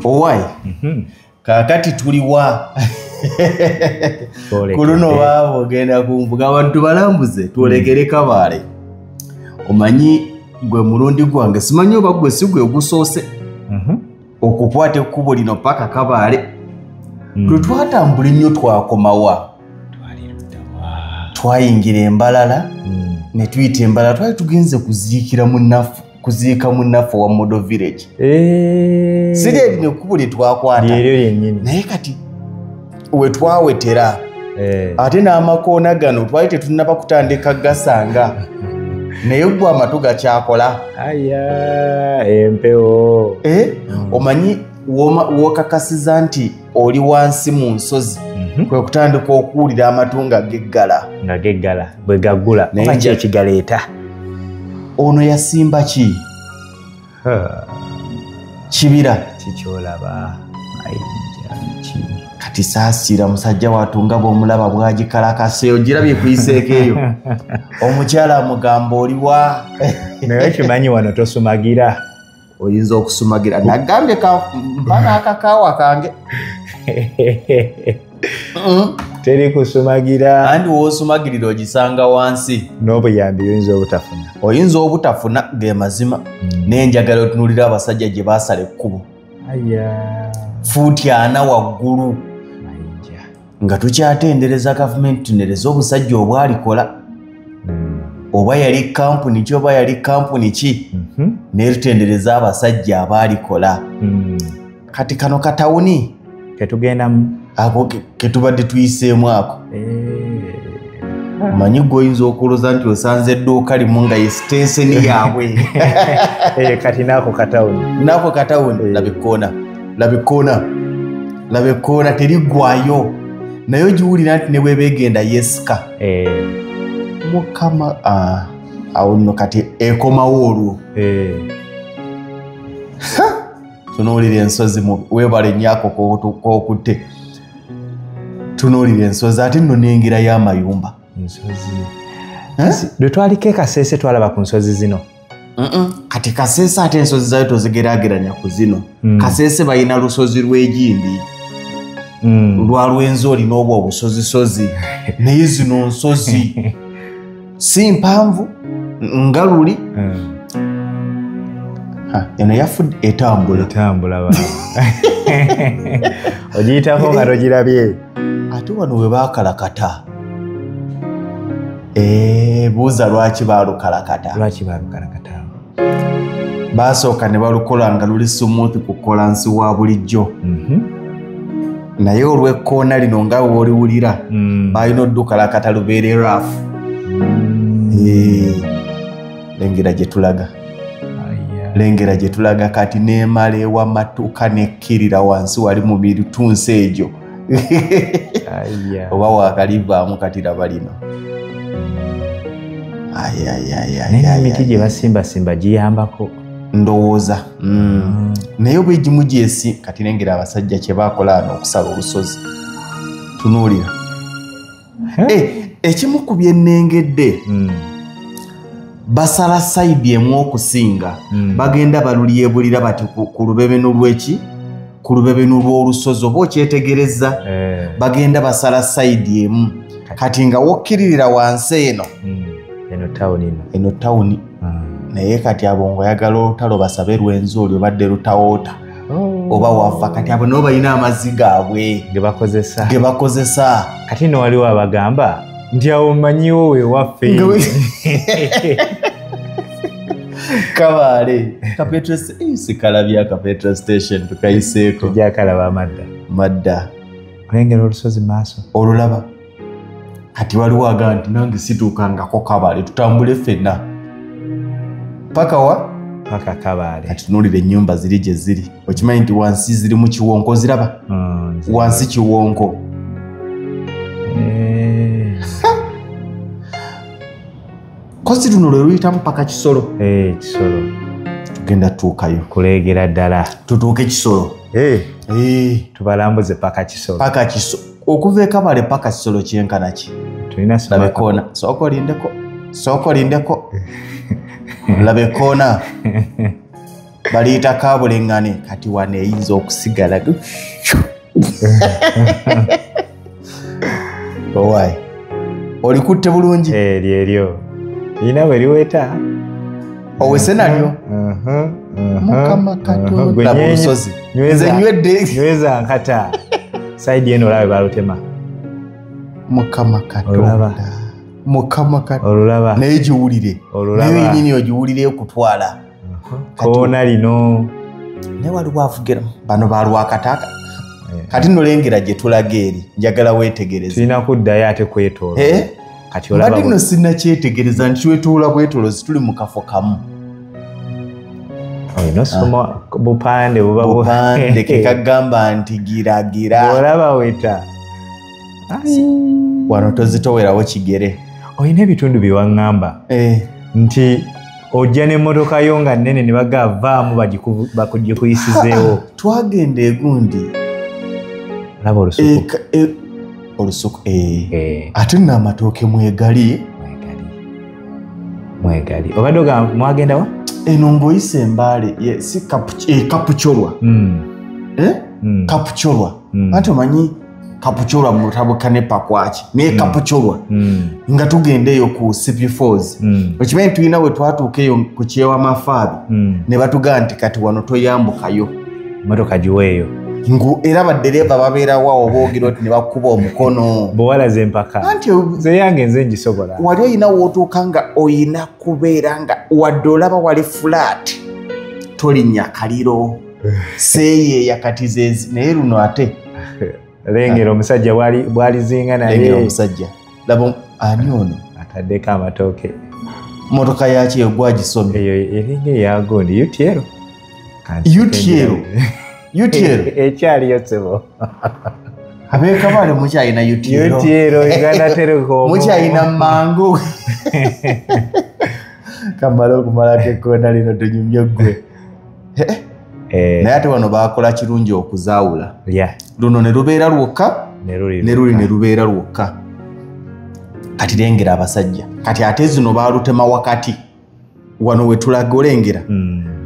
Owai, kaakati tuliwa? Ku luno baaba ogenda kunvuga abantu balambuze twolekere Kabale. Omanyi gwe mulundi gwange, simanyi oba gwe si gwe ogusoose okukwata ekkubo lino paka Kabale. Lwe twatambula ennyo twakomawa, twayingira Embalala ne tuyita Embalala, twali tugenze kuziikira munnaffe, kuziika munnaffe wa Model Village. Si lye lino ekkubo lye twakwata naye kati we twawetera ate n'amakoona gano twali tetunnaba kutandika gasanga, naye gwe amatu gakyakola. Aya, empewo. Omanyi wokakasiza nti oli wansi mu nsozi, kwe kutandika okuwulira amatu nga geggala. Nga geggala bwe gaggula. Oba ki ekigaleeta? Ono yasimba ki? Kibira. Kikyolaba mayinja ki? Kati saasira musajja wattu nga bw'omulaba bw'agikalakase, ogirabye kuyiseeko eyo. Omukyala amugamba oliwa? Naye kimanyi wano tosumagira. Oyinza okusumagira. Nagambye mpa n'akakaawa kange. Teri kusumagira. Andi w'osumagirira ogisanga wansi. N'obuyambi oyinza obutafuna. Oyinza obutafuna ge mazima. Naye njagala otunuulira abasajja gye baasala ekkubo. Aya. Fuuti 40 waggulu. Nga tukyatendereza gavumenti, tunereze obusajja obwalikola. Oba yali kampuni ki, oba yali kampuni ki, naye tutendereza abasajja abaalikola. Kati kano katawuni ketugendamu ako ketubadde tuyiseemu ako. Omanyi gwe oyinza okulowooza nti osanze edduuka limu nga ye sitenseni yaabwe. Kati naako katawuni. Naako katawuni. Laba ekkoona, laba ekkoona, laba ekkoona teriggwayo. Naye ogiwulira nti ne bw'eba egenda yeesika. Mukama, awo nno kati ekomawo olwo. Tunuulira ensozi, weebale nnyo ako k'okutte. Tunuulira ensozi ate nno n'engera y'amayumba. Ensozi. Lwe twaliko e Kasese twalaba ku nsozi zino. Kati Kasese ate ensozi zaayo tozigeraageranya ku zino. Kasese balina lusozi lw'egindi. Lwa Lwenzori n'obwo obusozisozi. Naye zino nsozi si mpanvu nga luli. Eno yafudde etambula. Etambula ba. Ogiyitako nga togirabye. Ate wano we baakalakata. Buuza lwaki baalukalakata. Lwaki baalukalakata? Baasooka ne balukola nga luli smooth ku kolansi wa bulijjo. Naye olw'ekkoona lino nga bw'oliwulira, balina oddukalakata lubeere rough. Lengera gye tulaga. Lengera gye tulaga kati neemala ewamatuka nekkirira wansi wali mu bitunsi egyo. Oba waakalivaamu kati laba lino. Naye emiti gye basimbasimba giyambako. Ndowooza. Naye oba egimu gyesi kati lengera abasajja kye baakola wano okusala olusozi. Tunuulira. Ekimu ku bye nnengedde, basala sayidi emu okusinga. Bagenda balulyebulira bati ku lubebenu lw'eki? Ku lubebenu lw'olusozi oba okyetegereza. Bagenda basala sayidi emu. Kati nga wokkiririra wansi eno. Eno tawuni eno. Eno tawuni. Naye kati abo ng'oyagala olutalo basabe Rwenzori obadde lutawoota. Oba wafa kati abo nabo balina amazzi gaabwe ge bakozesa. Ge bakozesa. Kati nno waliwo abagamba nti awo mmanyiwo we waffe. Kabale. Ka petrol sikalabye aka petrol station tukayiseeko. Tujja amadda. Madda. Olengera olusozi maaso. Olulaba. Kati waliwo agamba nti nange situukangako Kabale tutambule ffenna. Paka wa? Paka Kabale. Kati tunuulira ennyumba ziri gye ziri. Okimanyi nti wansi ziri mu kiwonko ziraba? Wansi kiwonko. Kosi luno lwe luyitamu paka Kisoro. Kisoro. Tugenda tutuukayo. Kuleegera ddala. Tutuuke Kisoro. Tubalambuze paka Kisoro. Paka Kisoro. Okuva e Kabale paka Kisoro kyenkana ki? Tulina Laba ekkoona. Sooka olindeko. Sooka olindeko. Laba ekkoona. Baliyita kabuleŋŋane kati wano eyinza okusigala. Owaayi olikutte bulungi? Eryo lina bwe liweta owese nalyo. Mukama Katonda olusozi nze nywedde nyweza nkata saidi eno olabe balutema. Mukama Katonda, Mukama Katonda, naye giwulire, naye yennyini ogiwulire okutwala koona lino. Naye waliwo avugira bano balwakataka. Kati nno lengera gye tulaga eri, njagala weetegereze. Tulina kuddayo ate kwetooloola. Kati olaba mbadde nno sinnakyetegereza nti twetoola bwetooloozi, tuli mu kafo kamu. Olina osoma bupande buba bupande ke kagamba nti giragira. Olaba weta wano tozitowerawo kigere. Olina ebitundu bye waŋŋamba nti ojja n'emmotoka yo nga nnene ne bagavaamu bagikuyisizeewo. Twagenda egundi. Olaba olusuku. Olusuku ate nno amatooke mwegali. Mwegali. Obadde ogamba mwagenda wa? Eno ng'oyise Embaale, si Kapucholwa. Kapucholwa. Anti omanyi Kapucholwa mutabuka ne Pakwaki. Naye Kapucholwa. Nga tugenda eyo ku CP4s. Okimanyi tulina we twatuuka eyo ku Kyewa Mafaabi. Ne batugamba nti kati wano toyambukayo. Mmotoka giweeyo. Ngu era baddereeva babeerawo awo boogera oti ne bakuba omukono. Bwewalaza empaka. Anti nze yange nze ngisobola. Wali oyina w'otuuka nga oyina kubeera nga wadde olaba wali flat tolinnya kaliro. Seeyeeya kati zeezi naye luno ate. Lengera omusajja bw'alizinga naye. Lengera omusajja. Laba ani ono? Ataddeko amatooke. Mmotoka yaki eyo gwagisomye? Eyo eringa eya gundi UTL. UTL. UTL. Ekyaliyo ssebo. Ab'e mukyalina UTL. UTL Uganda Telecom. Mukyalina mangu. Kamala okumalako ekkoona lino tunyumye ggwe. Naye ate wano baakola kirungi okuzaawula. Luno ne lubeera lwokka, ne luli ne lubeera lwokka. Kati lengera abasajja. Kati ate zino baalutema wakati. Wano we tulaga olengera.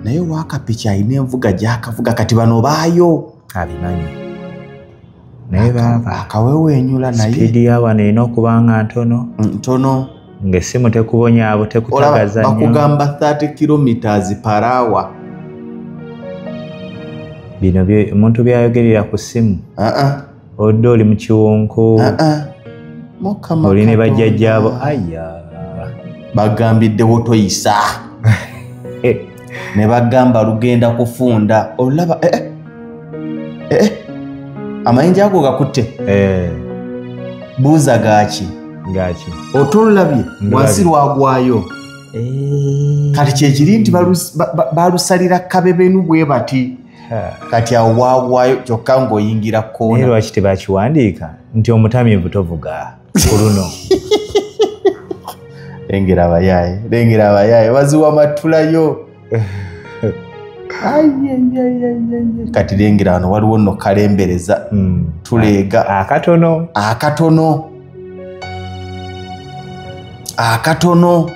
Naye waakapiki alina envuga gy'akavuga kati bano baayo. Abimanyi. Naye baaba. Akaweweenyula naye. Sipiidi ya wano erina okuba nga ntono. Ntono. Ng'essimu tekubonyaabo, tekutagaza nnyo. Bakugamba 30 kilometers per hour. Bino omuntu by'ayogerera ku ssimu. Odde oli mu kiwonko. Mukama Oli ne bajjajjaabo. Aya. Bagambiddewo toyisa. Ne bagamba lugenda kufunda. Olaba amayinja ago gakutte. Buuza gaaki? Gaaki. Otolabye wansi lwagwayo. Kati kyekiri nti balusalira kabebenu bwe bati. Kati awo waagwayo kyokka ng'oyingira kkoona. Naye lwaki tebakiwandiika nti omutamiivu tovuga ku luno? Lengera abayaaye, lengera abayaaye baziwa matulayo. Kati lengera wano waliwo nno kalembereza. Tuleega. Akatono. Akatono. Akatono.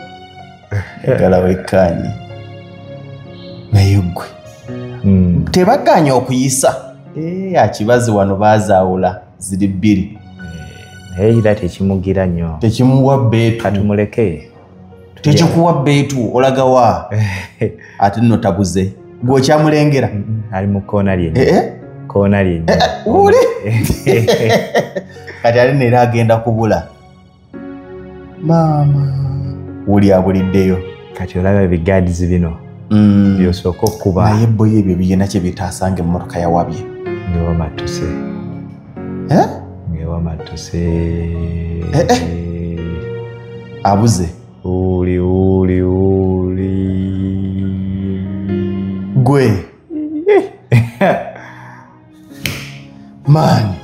Njagala wekkaanye. Naye ggwe. Tebagaanye okuyisa. Akibazi wano baazaawula ziri bbiri. Naye era tekimugira nnyo. Tekimuwa bbeetu. Katumuleke. Tekikuwa bbeetu olaga wa? Ate nno tabuze. Gwe okyamulengera? Ali mu kkoona lyennyini. Kkoona lyennyini. Wuli! Kati ate nno era agenda kubula. Maama. Wuli abuliddeyo. Kati olaba ebigaadizi bino. By'osooka okuba. Naye boyo ebyo birina kye bitaasa ng'emmotoka yawabye. Ngewamatuse. Ngewamatuse. Abuze. Uli uli uli. Gwe. Maani.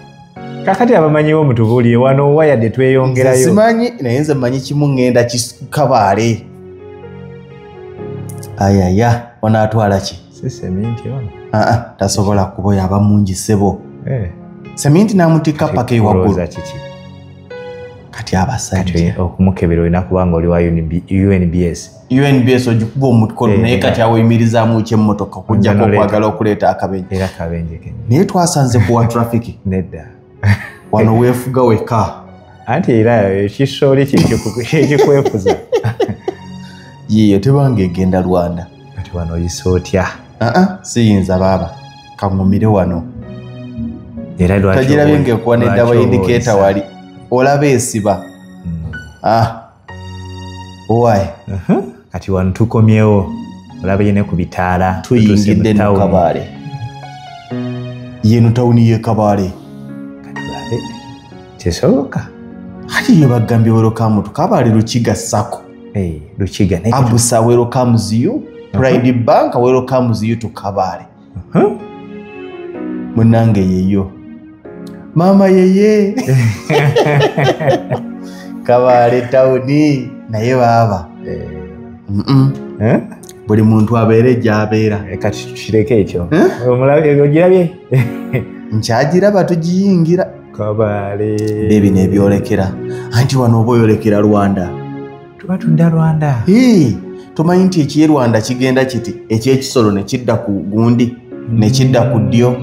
Kakati abamanyiwo mutubuulire wano wayadde tweyongerayo. Simanyi naye nze mmanyi kimu ŋŋenda Kabaale. Ayaya, onaatwala ki? Si seminti ono. Tasobola kuba aba mungi ssebo. Seminti n'amutikka paka ewaggulu. Kati abasajja. Kati okumukebera olina kuba nga oli wa UNBS. UNBS ogikuba omukono naye kati aweyimirizaamu ki emmotoka kujjako okwagala okuleeta akabenje. Era kabenje kennyini. Naye twasanze kuwa traffic. Nedda. Wano weefuga weka. Anti era ekisooli kikwefuza. Yiyo tebanga egenda Rwanda. Kati wano oyisa otya? Siyinza baaba. Kaŋŋumire wano. Era lwaki tagirabye ng'ekuwa ne double indicator wali. Olaba esiba. Why? Kati wano tukomyewo. Olaba yene ku bitaala. Tuyingidde no Kabale. Yeno tawuni y'e Kabale. Kati olabe. Kisoboka. Kati ye bagambye welcome to Kabale Lukiga Sacco. Lukiga naye. Abusa welcomes you. Pride Bank welcomes you to Kabale. Munange yeyo. Mama yeye. Kabale tawuni naye baaba. Buli muntu abeere gy'abeera. Kati tukireke ekyo. Ogirabye? Nkyagiraba tugiyingira. Kabale. Bino ebyolekera. Anti wano oba oyolekera Rwanda. Tuba tudda Rwanda. Tumanyi nti eky'e Rwanda kigenda kiti eky'ekisolo ne kidda ku gundi ne kidda ku ddyo.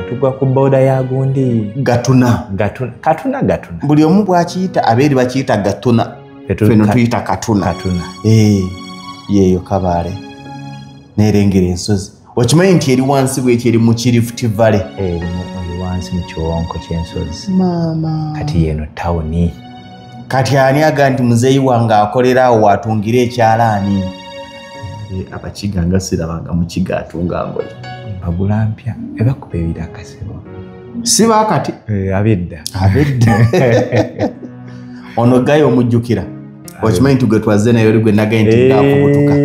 Tugwa ku booda ya gundi. Gatuna. Gatuna. Katuna Gatuna. Buli omu bw'akiyita abeeri bakiyita Gatuna. Ffe tuyita Katuna. Katuna. Yeeyo Kabale. Neerengera ensozi. Okimanyi nti eri wansi bw'eti eri mu Rift Valley. Eri wansi mu kiwonko ky'ensozi. Maama. Kati yeno tawuni. Kati ani aga nti muzeeyi wange akolera awo watungire ekyalaani. Abakiga nga sirabanga mukiga atunga ngoye. Bagula mpya ebakuba ebiraka ssebo. Si baakati? Ab'edda. Ab'edda. Ono gayo omujjukira. Okimanyi nti gwe twazze naye oli gwe nagaye nti ngaakubutuka.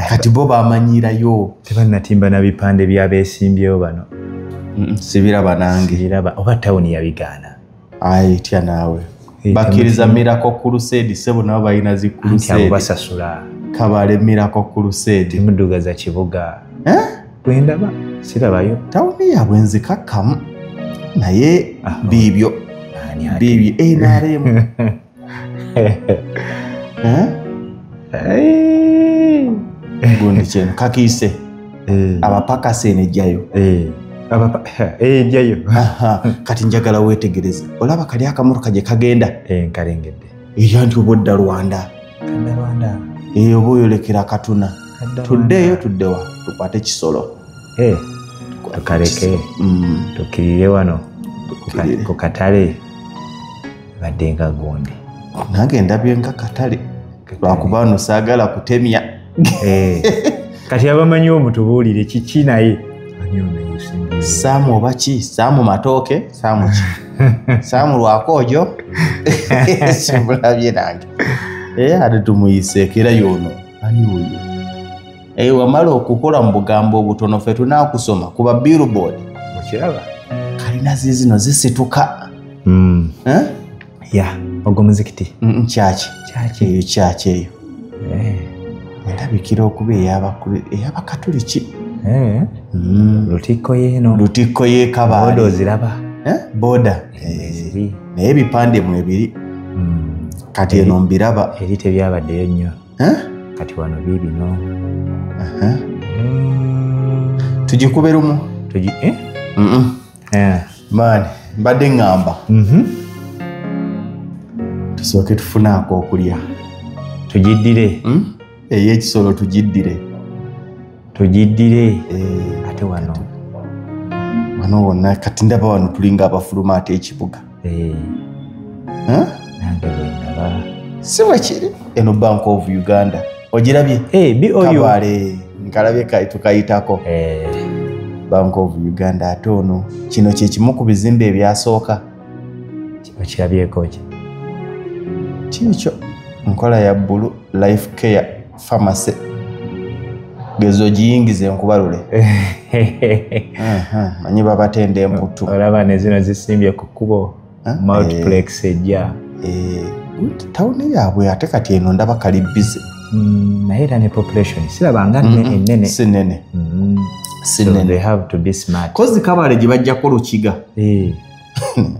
Kati bo bamanyiirayo. Tebannatimba na bipande by'abeesimbyewo bano. Sibiraba nange. Sibiraba oba tawuni yabigaana. Ayi tya naawe. Bakkiriza Miracle Crusade ssebo nabo balina zi crusade. Anti abo basasula. Kabale Miracle Crusade. Temuddugaza kibuga. Bwe ndaba sirabayo. Tawuni yaabwe nzikakkamu. Naye biibyo. Biibyo NRM. Gundi kyeno kakiise. Abapakasi eno ejjayo. Ejjayo. Kati njagala weetegereze. Olaba kali akamotoka gye kagenda. Nkalengedde. Era nti oba odda Rwanda. Kadda Rwanda. Oba oyolekera Katuna. Tuddeeyo tuddewa tukwate kisolo. Tukaleke. Tukkirire wano. Ku katale. Badde nga gundi. Nange ndabye nga katale. Lwakuba wano saagala kutemya. Kati abamanyi omutubuulire kiki naye. Saamu oba ki? Saamu matooke? Saamu ki? Saamu lwakoojo? Simulabye nange. Ate tumuyiseeko era y'ono. Ani oyo? Wamala okukola mu bugambo obutono ffe tunaakusoma kuba billboard. Okiraba? Kalina ziizino zisituka. Ya, ogwo muzikiti. Kyaki? Kyaki. Eyo kyaki eyo. Endabikira okuba ey'abakatuliki. Lutikko y'eno. Lutikko y'e Kabale. Booda oziraba. Booda. Naye ebipande mwebiri. Kati eno mbiraba. Eri tebyabaddeyo nnyo. Kati wano biibino. Tugikube lumu. Maani, mbadde ŋŋamba. Tusooke tufune ak'okulya. Tugiddire. Ey'ekisolo tugiddire. Tugiddire. Ate wano. Wano wonna kati ndaba wano tulinga abafuluma ate ekibuga. Nange bwe ndaba. Si bwe kiri. Eno Bank of Uganda. Ogirabye? BOU. Kabale. Nkalabye tukayitako. Bank of Uganda ate ono. Kino kye kimu ku bizimbe ebyasooka. Okirabyeko ki? Kiikyo. Nkola ya Blue Life Care Pharmacy. Gezo ogiyingize nkubalule. Manyi babatenda emputu. Olaba ne zino zisimbye ku kkubo. Multiplex ejja. Tawuni yaabwe ate kati eno ndaba kali busy. Naye era ne population sirabanga ennene. Si nnene. Si nnene. So they have to be smart. Kozi Kabale gye bajjako Lukiga.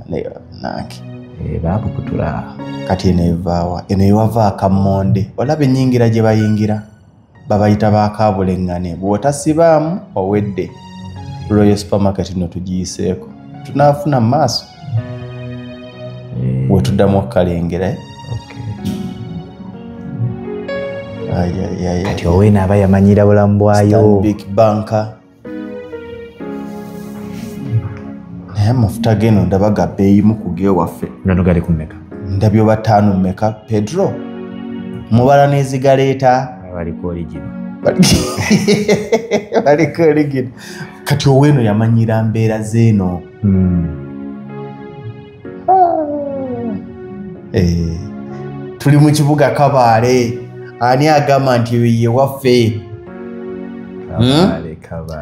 Nange. Babukutula. Kati eno evaawa, eno ewava akammonde. Olaba ennyingira gye bayingira, babayita baakaabuleŋŋane. Bw'otasibaamu owedde. Royal Supermarket no tugiyiseeko. Tunaafuna mu maaso. We tuddamu okukalengera. Kati Owino aba yamanyira bulamu bwayo. Stanbic Bank. Naye amafuta geno ndaba ga bbeeyimu ku g'ewaffe. Gano gali ku mmeka? Ndabye oba 5 mmeka Pedro. Mubala n'ezigaleeta. Baliko original. Baliko original. Kati Owino yamanyira mbeera z'eno. Tuli mu kibuga Kabaale. Ani agamba nti eyo ye waffe?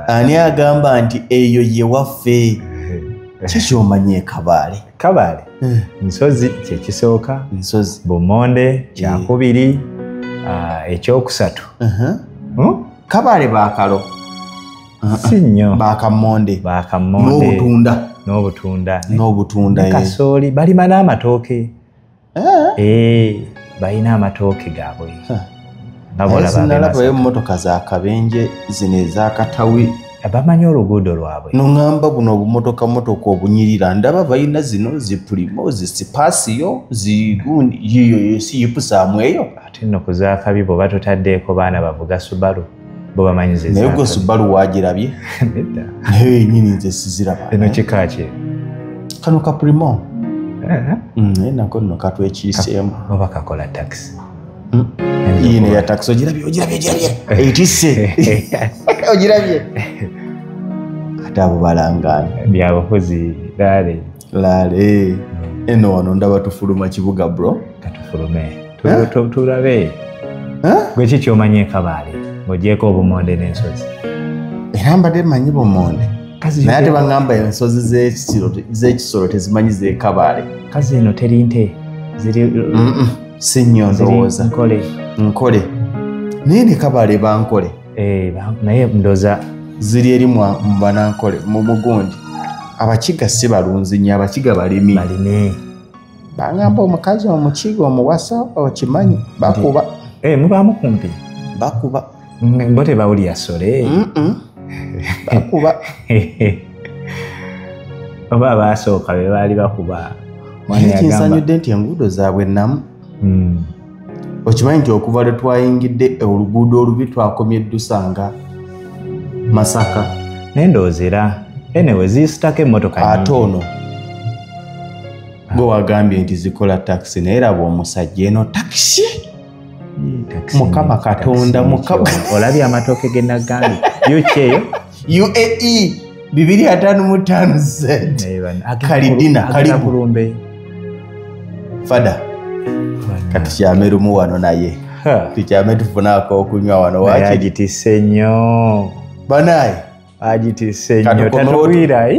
Ani agamba nti eyo ye waffe? Kiki omanyi Kabaale? Kabaale nsozi kyekisooka, nsozi bumonde kyakubiri, ekyokusatu. Kabaale baakalo si nnyo, baakamonde, baakamonde n'obutunda, n'obutunda, kasooli, balima n'amatooke. Balina amatooke gaabwe. Nalabayo emmotoka za kabenje zino ez'akatawi. Bamanyi oluguudo lwabwe. Noŋŋamba buno obumotoka motoka obunyirira, ndaba balina zino zipulimo, zisipasiyo, zigundi, yiyo si yipusaamu eyo. Ate nno ku zaakabi bw'oba totaddeeko baana bavuga Subaru, bo bamanyi ze Naye gwe Subaru waagirabye? Nedda. Naye yennyini nze siziraba. Eno kika ki? Kano ka Primo. Naye nako nno katwekiiseemu. Oba kakola takisi. Yino ya takisi ogirabye, ogirabye, ogirabye. Etisse. Ogirabye. Ate abo balangaana. Byabufuzi laale. Laale. Eno wano ndaba tufuluma kibuga bro. Katufulume. Tulabe. Gwe ki ky'omanyi e Kabaale ng'ogyeko obumonde n'ensozi? Era mbadde mmanyi bumonde. Naye ate baŋŋamba ensozi z'ekisolo tezimanyi z'e Kabaale. Kazi eno teri nte. Ziri si nnyo ndowooza. Nkole. Nkole. Naye ne Kabaale bankole. Naye ndowooza ziri eri mu banankole mu mugundi. Abakiga si balunzi nnyo, abakiga balimi. Balimi. Baŋŋamba omukazi omukiga omuwasa okimanyi bakuba. Mubaamu kumpi. Bakuba. Bo tebawulira sole. Bakuba. Oba abaasooka be baali bakuba. Naye kinsanyudde nti enguudo zaabwe nnamu. Okimanyi nti okuva lwe twayingidde oluguudo olubi twakomye ddusanga Masaka. Naye ndowooza era anyway ziyisitako emmotoka nnyingi. Ate ono gwe wagambye nti zikola takisi, naye laba omusajja eno takisi. Mukama Katonda, Mukama. Olabye amatooke ge nagambye. UK eyo? UAE 255 Z. Kalidina, kalibu. Fada. Kati kyame lumu wano naye. Tukyame tufunaako okunywa wano waaki. Naye agitisse nnyo. Banaye. Agitisse nnyo. Tatubwira.